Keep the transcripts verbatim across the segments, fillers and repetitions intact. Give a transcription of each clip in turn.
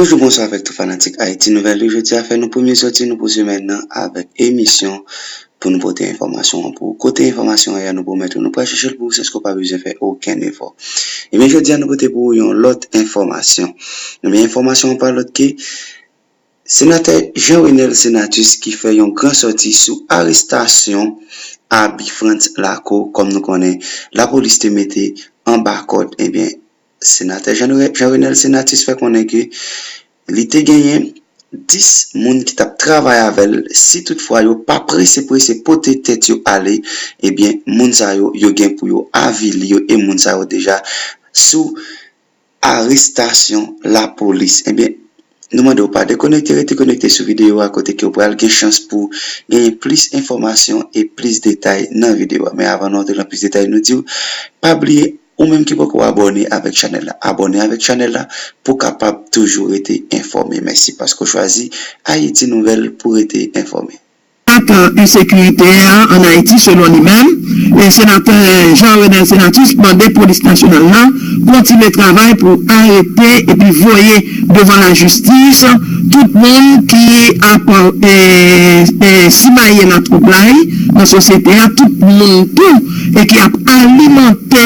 Bonjou, bonswa avèk tout fanatik Ayiti Nouvèl yo. Jodi a fè nou premye sòti nou pou semèn nan avèk emisyon pou nou pote enfòmasyon an pou ou. Kote enfòmasyon an ye a, nou pwomèt ou, nou pral chèche l pou ou san ke w pa bezwen fè okenn efò. Ebyen, jodi a nou pote pou ou yon lòt enfòmasyon. Ebyen, enfòmasyon an pa lòt ke Senatè Jean Renel Senatus ki fè yon gran sòti sou arestasyon Aby Frantz Lacour, kòm nou konnen, lapolis te mete anba kòd. Ebyen, Senatè Jean, Jean Renel Senatus fè konnen ke li te genyen dis moun ki t ap travay avè l, si toutfwa yo pa prese prese pote tèt yo ale, ebyen, moun sa yo, yo gen pou yo avili yo, e moun sa yo deja sou arestasyon lapolis. Ebyen, nou mande w pa dekonekte, rete konekte sou videyo a kote ke w pral gen chans pou genyen plis enfòmasyon e plis detay nan videyo a. Men avan nou antre nan plis detay, nou di w pa bliye, ou menm ki poko abòne avèk chanèl la, abòne avèk chanèl la pou w kapab toujou rete enfòme. Mèsi paske w chwazi Ayiti Nouvèl pou rete enfòme. Ak ensekirite a ann Ayiti, selon li menm, e Senatè Jean Renel Senatus mande polis nasyonal la kontinye travay pou arete epi voye devan lajistis tout moun ki ap e, e, simaye latwoublay nan sosyete a, tout moun tou e ki ap alimante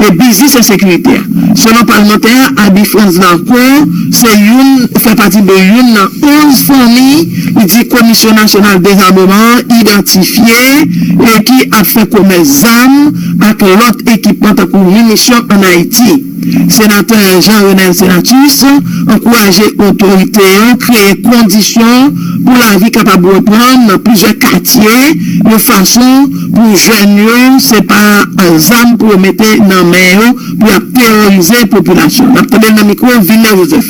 e biznis ensekirite a. Selon palmantè a, Aby Frantz Lacour se youn, fè pati de youn nan onz fanmi li di Komisyon Nasyonal Dezameman an idantifye e ki ap fè komès zam ak lòt ekipman tankou minisyon ann Ayiti. Senatè Jean Renel Senatus ankouraje otorite yo kreye kondisyon pou lavi kapab reprann nan plizyè katye, yon fason pou jèn yo se pa zam pou yo mete nan men yo pou y ap terorize popilasyon. N ap tande l nan mikwo Vilner Joseph.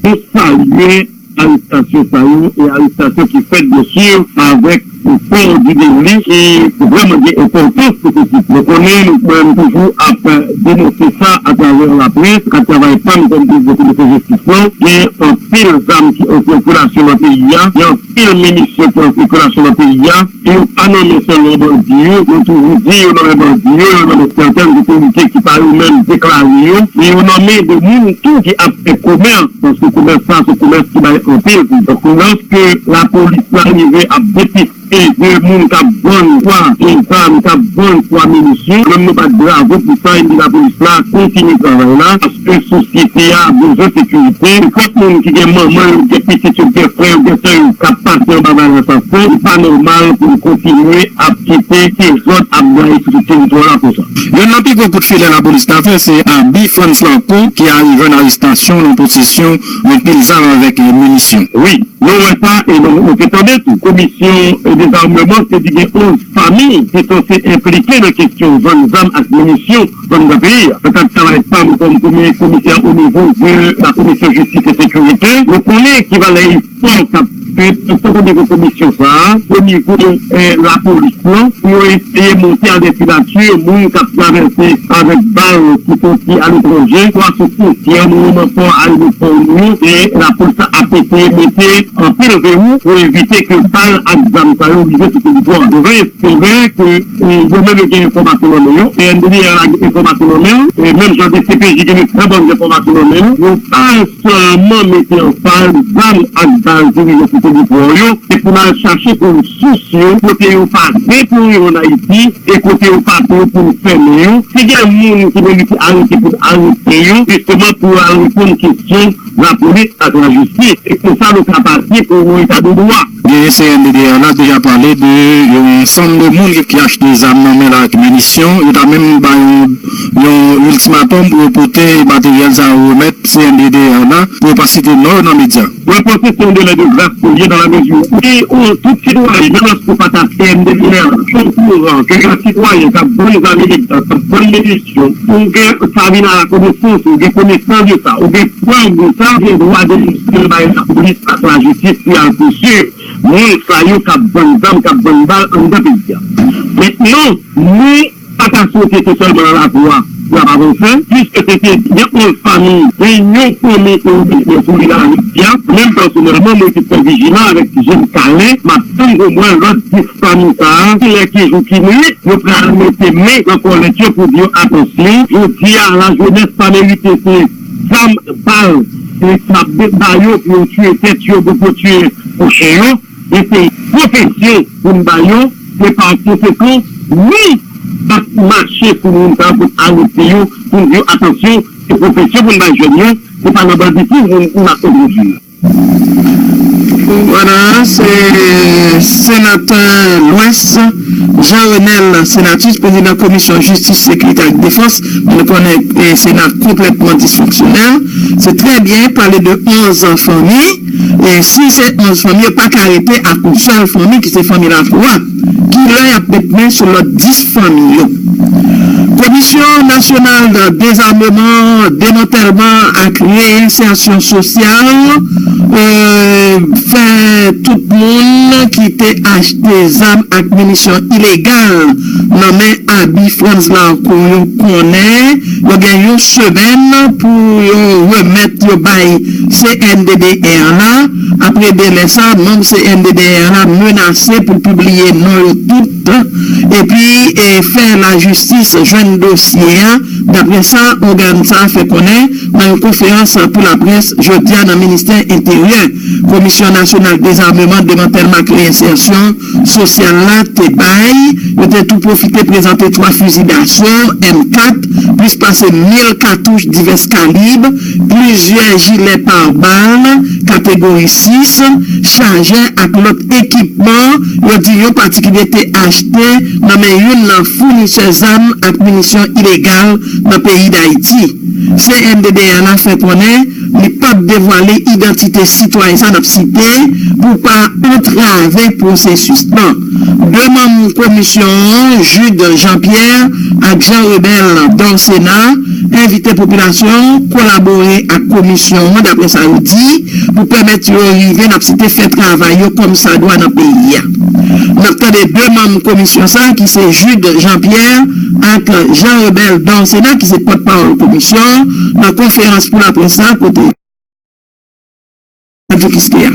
Nou salye arestasyon sa yo, e arestasyon ki fèt, byen si, avèk kò di deli ki vrèman gen enpòtans pou sosye. Nou konnen, nou menm toujou ap denonse sa atravè laprès, ak travay pa m kòm prezidan komisyon jistis lan, gen anpil zam ki an sikilasyon nan peyi a, gen anpil minisyon ki an sikilasyon nan peyi a, e yo pa nonmen sèlman bandi yo, yo toujou di yo nonmen bandi yo, yo nonmen sèten otorite ki pa yo menm deklare yo, men yo nonmen de moun tou ki ap fè komès, paske komès sa se komès ki bay anpil. Donk, lòske lapolis la rive ap depiste de moun k ap vann swa zam, k ap vann swa minisyon, menm nou bat bravo pou sa, epi lapolis la kontinye travay la, paske sosyete a bezwen sekirite. Nenpòt moun ki gen manman yo, gen pitit yo, gen frè yo, gen sè yo k ap pase anba balè asasyen, li pa nòmal pou n kontinye ap kite dezòd ap blayi sou tout teritwa la konsa. Youn nan pi gwo kout filè lapolis la fè, se Aby Frantz Lacour, ki arive an arestasyon nan posesyon anpil zam avèk minisyon. Wi, nou wè sa, e nou, nou te tande tou. Komisyon, e, dezameman te di gen onz fanmi ki sanse enplike nan kesyon vann zam ak minisyon vann nan peyi a. Nan kad travay pa m kòm premye komisè o nivo de la komisyon jistis e sekirite, nou konnen ki valè efò k ap fèt, tankou nivo komisyon sa a, o nivo, e, lapolis lan, pou yo eseye monte a dèfilati moun k ap travèse avèk bal ki soti aletranje, swa sou fwontyè nou, nan pò ayewopò nou, e lapolis la ap eseye mete anpil verou pou evite ke bal ak zam sa yo rive sou teritwa a. Nou vle espere ke, e, yo menm yo gen enfòmasyon nan men yo. C N D D R la gen enfòmasyon nan men yo. E menm jan D C P J gen de trè bòn enfòmasyon nan men yo. Yo pa sèlman mete an faz zam ak bal ki rive sou teritwa yo. Se pou n al chache pou n sous yo, kote yo pa dwe pou yo ann Ayiti, e kote yo pa dwe pou n fèmen yo. Si gen moun ki merite arete pou n arete yo, jisteman pou al reponn kesyon lapolis ak lajistis. E konsa nou ka pase pou yon eta de dwa. Genyen C N D D R la deja pale de yon ansanm de moun ki, ki achte zam nan men l ak minisyon. Yo ta menm bay yon, yon iltimatòm pou yo pote materyèl sa yo remèt C N D D R la pou yo pa site non yo nan medya. Mwen panse se yon delè de gras ke l ye nan lamezi ou, ou, tout sitwayen, menm lòske w pa t C N D D R la, okouran ke yon sitwayen k ap vann zam ilegal, k ap vann minisyon, ou gen sa vin a la konesans, ou gen konesans de sa, ou gen prèv de sa, gen dwa denonse l bay lapolis ak lajistis pou y al pousuiv moun sa yo k ap vann zam, k ap vann bal anndan peyi a. Mentnan, nou pa ka swete se sèlman nan lakou a pou y ap avanse, piske se te gen onz fanmi, gen yon fanmi ke yo mete sou li la jodi a. Menm pèsonèlman, mwen te fè vijilan avèk Jim Kalen, m ap tann pou m wè lòt dis fanmi sa a, kilè, ki jou, ki nwit, yo pral mete men nan kòlèt yo pou di yo, atansyon, jodi a, lajenès pa merite se zam, bal, n ap ba yo pou yo tiye tèt yo, pou yo tiye pwochen yo, e se pwofesyon pou n ba yo, e pa konsekan, nou ap mache sou moun sa yo pou n arete yo, pou n di yo, atansyon, se pwofesyon pou n bay jèn yo, se pa nan banditis pou n ap entwodui yo. Vwala, se senatè Lwès, Jean Renel Senatus, prezidan komisyon jistis, sekirite ak defans, men nou konnen Sena konplètman disfonksyonèl. Se trè byen pale de onz fanmi, e si se onz fanmi, yo pa ka rete ak yon sèl fanmi ki se fanmi Lakou a. Kilè y ap met men sou lòt dis fanmi yo? Komisyon Nasyonal de Dezameman, Demantèlman ak Reyensèsyon Sosyal fè tout moun ki te achte zam ak minisyon ilegal nan men Abi Frantz Larco yo konnen yo gen yon semèn pou yo remèt yo bay C N D D R la. Apre delè sa, manm C N D D R la menase pou l pibliye non yo tout epi fè lajistis jwenn dosye a, dapre sa ògàn sa a fè konnen nan yon konferans pou laprès jodi a nan ministè enteryè. Komisyon Nasyonal Dezameman, Demantèlman ak Reyensèsyon Sosyal la te bay. Yo te tou pwofite prezante twa fizi daso M kat, plis pase mil katouch divès kalib, plizyè jilè pare bal kategori sis, chajè ak lòt ekipman yo di yon patikilye te achte nan men youn nan founisè zam ak minisyon ilegal nan peyi Dayiti. C N D D R la fè konnen li p ap devwale idantite sitwayen sa n ap site pou pa antrave pwosesis lan. De manm komisyon an, Jude Jean Pierre ak Jean Rebel Dorcena, envite popilasyon an kolabore ak komisyon an, dapre sa yo di, pou pèmèt yo rive n ap site fè travay yo kòmsadwa nan peyi a. N ap tande de manm komisyon sa ki se Jude Jean Pierre ak Jean Rebel Dorcena ki se pòtpawòl komisyon an nan konferans pou laprès la kote yo di kis te a.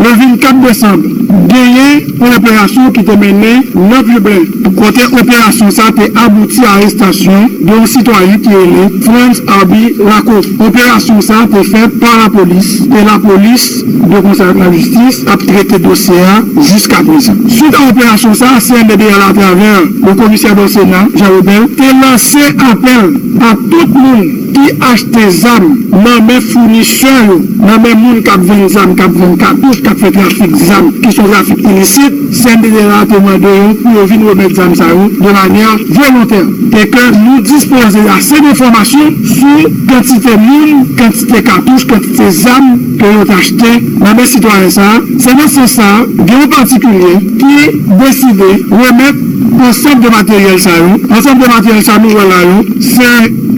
Le vennkat desanm, genyen yon operasyon ki te mennen nan Piblen, kote operasyon sa te abouti a arestasyon de yon sitwayen ki rele Frantz Arby Lacoste. Operasyon sa te fèt pa lapolis e lapolis de konsèy ak lajistis ap trete dosye a jiskaprezan. Swit a operasyon sa, C N D D L atravè le komisè Dorcena, Jean Rebel, te lanse apèl a tout moun ki achte zam nan men founisè yo, nan men moun k ap vann zam, k ap vann katouch, k ap fè trafik zam, ki se yon trafik ilisit, C N D D L te mande yo pou yo vin remèt zam sa yo de manyè volontè. E ke nou dispoze ase de enfòmasyon sou kantite moun, kantite katouch, kantite zam ke yo t achte nan men sitwayen sa a. Se nan sans sa a, gen yon patikilye ki deside remèt ansanm de materyèl sa yo. Ansanm de materyèl sa nou wè la yo, se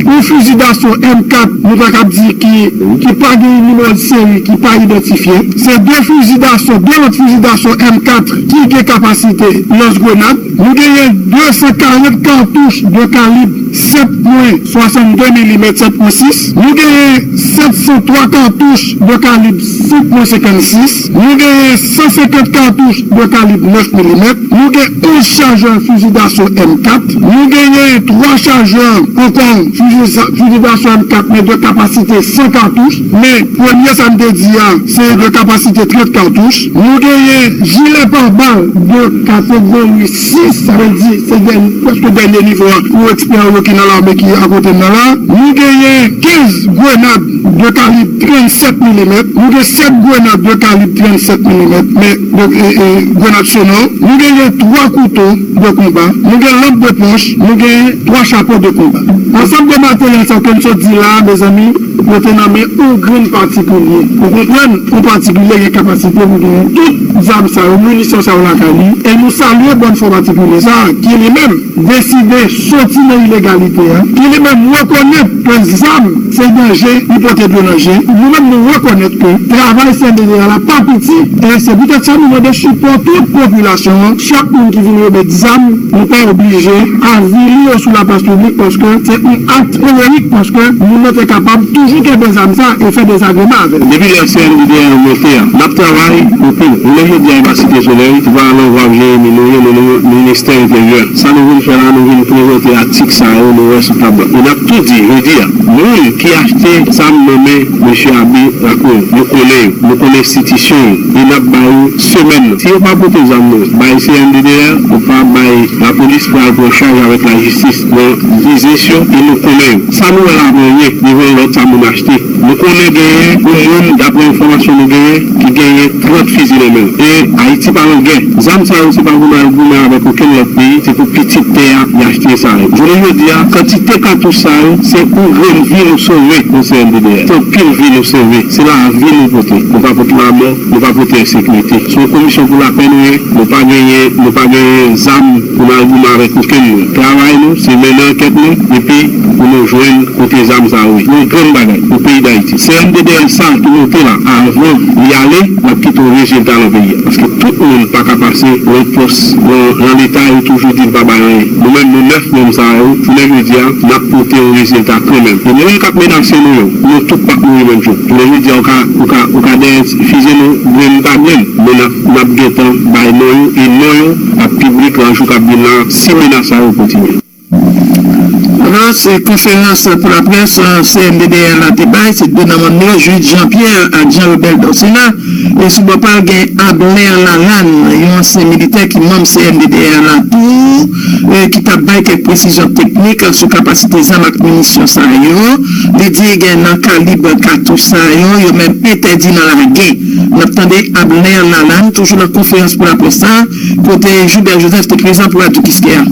yon fizi daso M kat, nou ta kab di ki, ki pa gen nimewo de seri, ki pa idantifye. Se de fizi daso, de lòt fizi daso M kat ki gen kapasite lans grenad. Nou genyen de san karant katouch de kalib sèt pwen swasannde milimèt, sèt pwen sis. Nou genyen sèt san twa katouch de kalib senk pwen senkannsis. Nou genyen san senkant katouch de kalib nèf milimèt. Nou gen onz chajè fizi daso M kat. Nou genyen twa chajè ankò fizi, fizi daso M kat, men de kapasite san katouch. Men premye sa m te di a, se de kapasite trant katouch. Nou genyen jilè pare bal de kategori sis, sa vle di se dèn-, prèske dènye nivo a pou ekspè yo ki nan lame ki akote m nan la. Nou genyen kenz grenad de kalib trannsèt milimèt. Nou gen sèt grenad de kalib trannsèt milimèt, men, e, e, grenad sonò. Nou genyen twa kouto de konba. Nou gen lanp de pòch. Nou genyen twa chapo de konba. Ansanm de materyèl sa ke m sot di la a, mezanmi, yo te nan men yon grenn patikilye. Ou konprann, yon patikilye gen kapasite pou genyen tout zam sa yo, minisyon sa yo lakay li. E nou salye bòn fwa patikilye sa a, ki li menm deside soti nan ilegalite a, ki li menm rekonèt ke zam se danje, li pote dlo nan je. Nou menm nou rekonèt ke travay C N D D L la pa piti, e se poutèt sa nou mande sipò tout popilasyon an, chak moun ki vin remèt zam, nou pa oblije avili yo sou laplas piblik, paske se yon ak eroyik, paske moun nan te kapab toujou kenbe zam sa e fè dezagreman avè l. Depi lè C N D D L monte a, n ap travay Travay anpil. Jounen jodi a, e pa Site Solèy, se pa la w ap jere, men nou ye nan ministè enteryè. Sa nou vin fè la, nou vin prezante atik sa yo, nou wè sou tab la. E n ap tou di, jodi a, moun ki achte zam nan men mesye Abe Lacour, nou konnen yo, nou konnen enstitisyon yo, e n ap ba yo semèn nan. Si yo pa pote zam nan bay C N D D R, yo pa bay lapolis, pral pran chaj avèk lajistis nan biznis yo, e nou konnen yo. Sa nou wè la, premye, devan lòt sa moun achte. Nou konnen genyen yon moun, daprè enfòmasyon nou genyen, ki genyen trant fizi nan men l. E Ayiti pa nan gè. Zam sa yo, se pa pou n al goumen avèk okenn lòt peyi, se pou pitit tè a y achte sa yo. Jounen jodi a, kantite katouch sa yo, se pou grenn vi nou sove nan C N D D R. Se anpil vi nou sove. Se lavi nou pote. Nou pa pote lanmò, nou pa pote ensekirite. Se yon komisyon pou lapè nou ye. Nou pa genyen, nou pa genyen zam pou n al goumen avèk okenn moun. Travay nou, se mennen ankèt nou, epi pou nou jwenn kote zam sa yo ye. Yon grenn bagay pou peyi Dayiti. C N D D R sa ki monte la, avan li ale, l ap kite yon rezilta nan peyi a. Paske tout moun pa ka pase yon pòs nan, nan Leta, yo toujou di l pa bay anyen. Nou menm, nou nèf manm sa yo, jounen jodi a, n ap pote yon rezilta kanmenm. E moun k ap menase nou yo, nou tout p ap mouri menm jan. Jounen jodi a, ou ka, ou ka, ou ka dèyè fize nou, grenn pa grenn, men n ap, n ap gentan bay non yo, e non yo ap piblik nan jou k ap vin la, si menas sa yo kontinye. Alò, se konferans pou laprès, euh, C N D D R la te bay, se de nan manm yo, Jude Jean-Pierre ak Jean Robert Dorcéna, e sou bò pa l gen Abler Lalanne, yon ansyen militè ki manm C N D D R la tou, e ki t ap bay kèk presizyon teknik sou kapasite zam ak minisyon sa yo. Li di gen nan kalib katouch sa yo, yo menm entèdi nan lage. N ap tande Abler Lalanne, toujou nan konferans pou laprès sa, kote Gilbert Joseph te prezan pou Radio Kiskeya.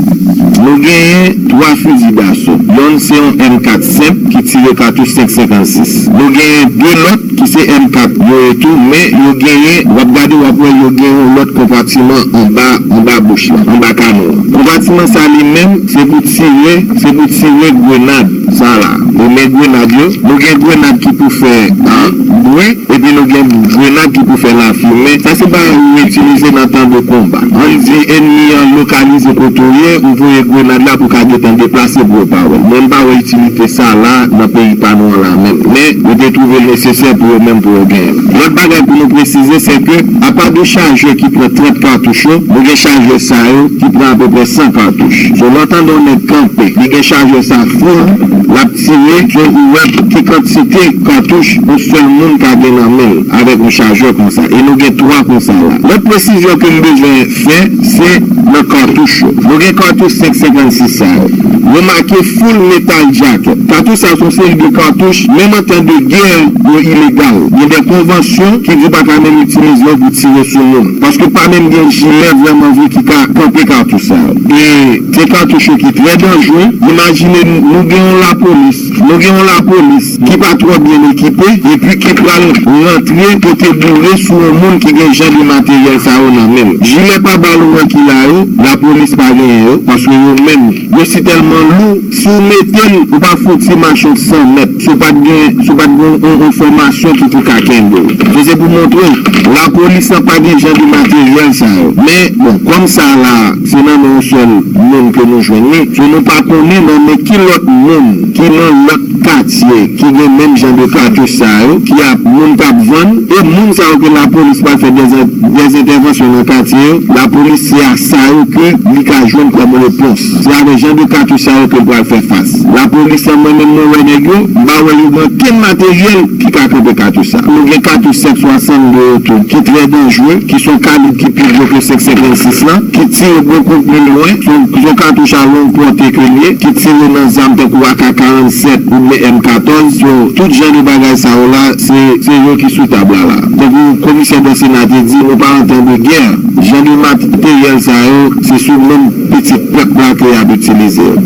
Nou genyen twa fizi daso. Yonn se yon M kat senp ki tire katouch senk senkannsis. Nou genyen de lòt ki se M kat yo ye tou, men yo genyen, w ap gade, w ap wè yo gen yon lòt konpatiman anba, anba bouch la, anba kanon an. Konpatiman sa li menm, se pou tire, se pou tire grenad sa la. Yo men grenad yo, nou gen grenad ki pou fè, a, bri, epi nou gen grenad ki pou fè lafimen. Sa se bagay yo itilize nan tan de konba. Ann di enmi an lokalize kote w ye, ou voye grenad la pou w ka gentan deplase pou yo pa wè l. Mwen, m pa wè itilite sa la nan peyi pa nou an la menm. Men, yo te twouve l nesesè pou yo menm pou yo genyen l. Lòt bagay pou nou presize, se ke, apa de chajè ki pran trant katouch yo, nou gen chajè sa yo ki pran apeprè san katouch. So, lè w tande yon nèg kanpe, li gen chajè sa foul, l ap tire, so, ou wè ki kantite katouch yon sèl moun ka gen nan men l avèk yon chajè konsa. E nou gen twa konsa la. Lòt presizyon ke m bezwen fè, se nan katouch yo. Nou gen katouch senk senkannsis sa yo. Yo make full metal jacket. Katouch sa se yon seri de katouch, menm an tan de gè, yo ilegal. Gen de konvansyon ki di w pa ka menm itilize yo pou tire sou moun. Paske pa menm gen jilè vrèman vre ki ka kanpe katouch sa yo. E se katouch yo ki trè danjere. Imajine nou, nou gen yon lapolis, nou gen yon lapolis ki pa twò byen ekipe, epi ki pral rantre pote boure sou yon moun ki gen jan de materyèl sa yo nan men l. Jilè pa bal ou wè ki la yo, lapolis pa genyen yo, paske yo menm, yo si tèlman lou, si w mete l, ou pa fè yon ti mache yon san mèt, si w pa t gen, si w pa t gen yon, yon fòmasyon ki pou ka kenbe w. Se, se pou montre w, lapolis lan pa gen jan de materyèl sa yo. Men, bon, kòm sa la, se nan men yon sèl moun ke nou jwenn li, so nou pa konnen nan men ki lòt moun ki nan lòt katye ki gen menm jan de katouch sa yo, ki ap moun k ap vann, e moun sa yo ke lapolis pral fè dèz, dèz entèvansyon nan katye yo, lapolis se a sa yo ke li ka jwenn kòm repons. Se avèk jan de katouch sa yo ke l pral fè fas. Lapolis lan, mwen menm mwen wè nèg yo, m pa wè yo gen okenn materyèl ki ka kanpe katouch sa. Nou gen katouch sèt swasannde yo tou, ki trè danjere, ki se yon kalib ki pi gwo ke senk senkannsis lan, ki tire bokou pi lwen, se yon, se yon katouch a long pòte ke l ye, ki tire nan zam tankou A K karannsèt oubyen M katòz, yo, tout jan de bagay sa yo la, se, se yo ki sou tab la la. Tankou komisè Dorcéna te di, nou pa an tan de gè. Jan de materyèl sa yo, se sou menm pitit pèp la ke y ap itilize yo.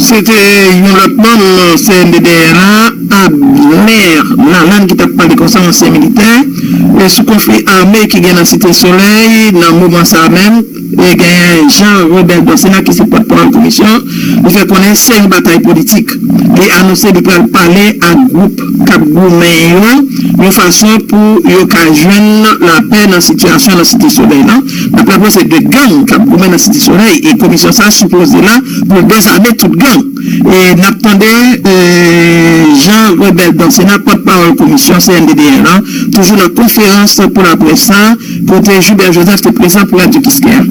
Se te yon lòt manm C N D D R la, Abner Lalanne, ki t ap pale konsa, ansyen militè, e sou konfli ame ki gen nan Site Solèy nan moman sa a menm. E gen Jean Robert Dorcéna, ki se pòtpawòl komisyon, li fè konnen se yon batay politik. Li anonse li pral pale ak gwoup k ap goumen yo, yon fason pou yo ka jwenn lapè nan sitiyasyon nan Site Solèy lan. N ap raple se de gang k ap goumen nan Site Solèy, e komisyon sa a sipoze la pou l dezame tout gang. E n ap tande, e, Jean Rebel Dansena, pòtpawòl pòtpawòl komisyon C N D D R lan, toujou nan konferans pou laprès sa, kote Gilbert Joseph te prezan pou Radyo Kiskeya.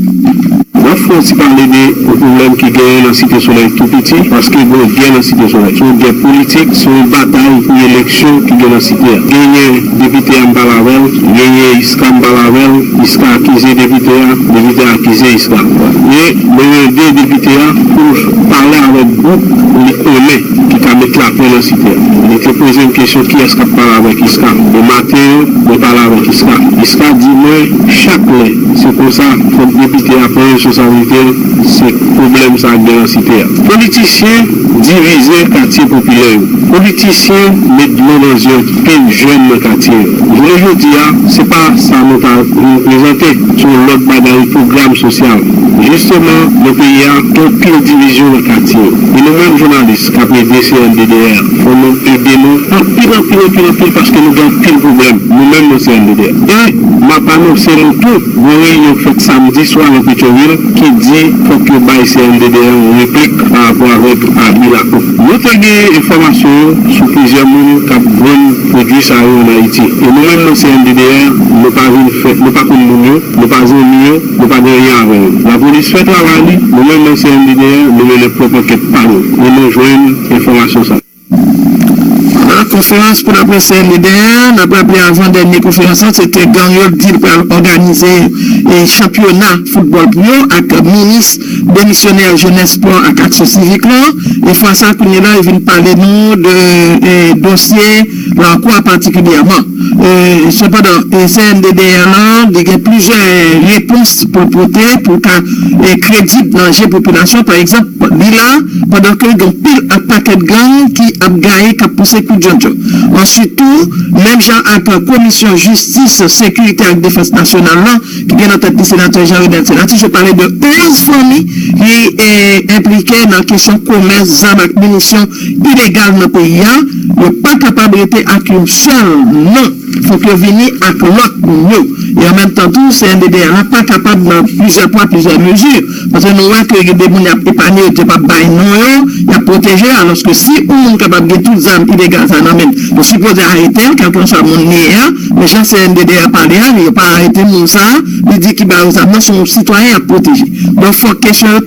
M ap fè yon ti pale de yon pwoblèm ki genyen nan Site Solèy tou piti, paske gen yon gè nan Site Solèy. Se yon gè politik, se yon batay pou eleksyon ki gen nan site a. Genyen depite a m pale avè l, genyen Iska m pale avè l, Iska akize depite a, depite a akize Iska. Men mwen mande depite a pou l pale avèk gwoup li konnen ki ka met lapè nan site a. Li te poze m kesyon kiyès k ap pale avèk Iska. E maten an, mwen pale avèk Iska. Iska di mwen chak lè se konsa, fòk depite a pran responsablite l, se pwoblèm sa k gen nan site a. Politisyen divize katye popilè yo. Politisyen met dlo nan zye anpil jèn nan katye yo. Jounen jodi a, se pa sa nou ta reprezante, se yon lòt bagay, yon pwogram sosyal. Jisteman, nan peyi a, gen anpil divizyon nan katye yo. E nou menm jounalis k ap ede C N D D R, fò nou ede nou anpil, anpil, anpil, anpil, paske nou gen anpil pwoblèm, nou menm nan C N D D R. E m ap anonse nou tou, gon reyinyon k fèt samdi swa nan Petyonvil ki di fòk yo bay C N D D R yon replik pa rapò avèk abi Lakou. Nou te gen enfòmasyon yo sou plizyè moun k ap vann pwodui sa yo ann Ayiti. E nou menm nan C N D D R, nou pa vin fè, nou pa konn moun yo, nou pa zanmi yo, nou pa gen anyen avè yo. Lapolis fè travay li, nou menm nan C N D D R, nou mennen pwòp ankèt pa nou. E nou jwenn enfòmasyon sa. Nan konferans pou laprès C N D D R, n ap raple avan dènye konferans lan, se te gang yo di l pral òganize e, chanpyona foutbòl pou yo ak minis demisyonè jenès, spò ak aksyon sivik lan. E fwa sa, kounye la, yo vin pale nou de e, dosye la ankò patikilyèman. E, sepandan, e, C N D D R lan, li gen plizyè repons pou l pote pou l ka e, kredib nan je popilasyon. Pa egzanp, li la, pandan ke gen pil ak pakèt gang ki ap gaye, k ap pouse kou djondjon. Answit tou, menm jan ak Komisyon Jistis, Sekirite ak Defans Nasyonal lan, ki gen nan tèt li Senatè Jean Renel Sénatus, yo pale de onz fanmi ki e, enplike nan kesyon komès zam ak minisyon ilegal nan peyi a. Yo pa kapab rete ak yon sèl non. Fòk yo vini ak lòt moun yo. E an menm tan tou, C N D D R la pa kapab nan plizyè pwa, plizyè mezi. Paske nou wè ke gen de moun y ap epanye yo, y ap bay non yo, y ap pwoteje yo. Alòske si yon moun kapab gen tout zam ilegal sa nan men l, yo sipoze arete l, kèlkanswa moun li ye a. Men jan C N D D R pale a, yo pa arete moun sa a, li di ki ba yo zam nan, se yon sitwayen y ap pwoteje. Donk, fòk kesyon yo